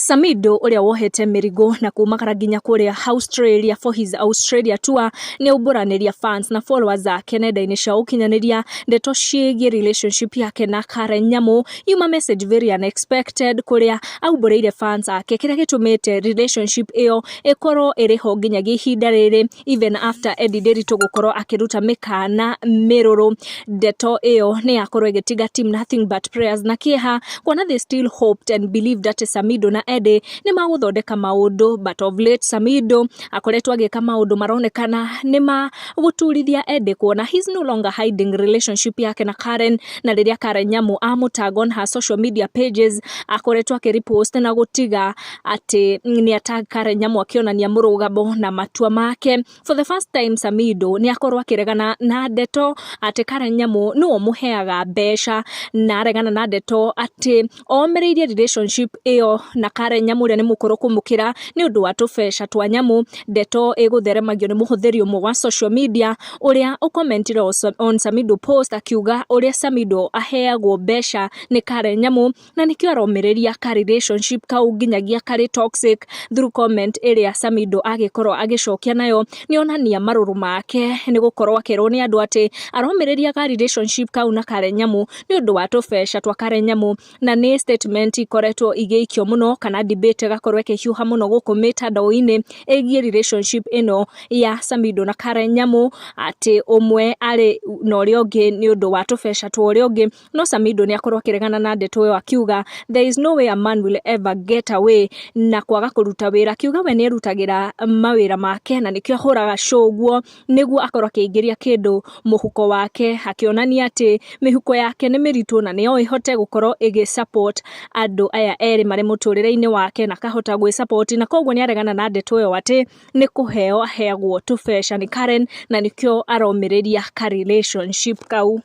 Samidoh ũrĩa wohete mĩrigo na kumagara nginya kũrĩa Australia for his Australia tour nĩ aumbũranĩria fans na followers ake nenda-inĩ cia ũkinyanĩria ndeto ciĩgiĩ relationship yake na Karen Nyamu. Yuma message very unexpected kũrĩa aumbũrĩire fans ake kĩrĩa gĩtũmĩte relationship ĩyo ĩkorwo ĩrĩ ho nginyagia ihinda rĩrĩ, even after Eddie Nderitu gũkorwo akĩruta mĩkana mĩrũrũ. Ndeto ĩyo nĩ yakorwo ĩgĩtiga team Nothing But Prayers na kĩeha, kuona they still hoped and believed atĩ Samidoh na Eddie nĩ magũthondeka maũndũ, but of late Samidoh akoretwo agĩka maũndũ maronekana nĩ ma gũturithia Eddie, kuona he's no longer hiding relationship yake na Karen. Na rĩrĩa Karen Nyamu amũtag on her social media pages, akoretwo akĩrepost na gũtiga atĩ nĩ atag Karen Nyamu, akĩonania mũrũgamo na matua make. For the first time, Samidoh nĩ akorwo akĩregana na ndeto atĩ Karen Nyamu nĩwe ũmũheaga mbeca, na aregana na ndeto atĩ omĩrĩirie relationship ĩyo na Karen Nyamu, ũrĩa nĩ mũkũrũ kũmũkĩra, nĩ ũndũ wa tũbeca twa Nyamu. Ndeto ĩgũtheremagio nĩ mũhũthĩri ũmwe wa social media ũrĩa ũkomentire on Samidoh post, akiuga ũrĩa Samidoh aheagwo mbeca nĩ Karen Nyamu na nĩkĩo aromĩrĩria ka relationship kau nginyagia karĩ toxic. Through comment ĩrĩa Samidoh agĩkorwo agĩcokia nayo, nĩ onania marũrũ make nĩ gũkorwo akĩrwo nĩ andũ atĩ aromĩrĩria ka relationship kau na Karen Nyamu nĩ ũndũ wa tũbeca twa Karen Nyamu. Na nĩ statement ikoretwo igĩikio mũno, kana debate ĩgakorwo ĩkĩhiũha mũno gũkũ mĩtandao-inĩ ĩgiĩ relationship ĩno ya Samidoh na Karen Nyamu, atĩ ũmwe arĩ na ũrĩa ũngĩ nĩ ũndũ wa tũbeca twa ũrĩa ũngĩ. No Samidoh nĩ akorwo akĩregana na ndeto ĩyo, akiuga there is no way a man will ever get away na kwaga kũruta wĩra. Akiuga we nĩ erutagĩra mawĩra make na nĩkĩo ahũraga show ũguo, nĩguo akorwo akĩingĩria kĩndũ mũhuko wake, akĩonania atĩ mĩhuko yake nĩ mĩritũ na nĩyo ĩhote gũkorwo ĩgĩ support andũ aya erĩ marĩ mũtũrĩre-inĩ wake na akahota gwĩ support. Na koguo nĩ aregana na ndeto ĩyo atĩ nĩ kũheo aheagwo tũbeca nĩ Karen na nĩkĩo aromĩrĩria ka relationship kau.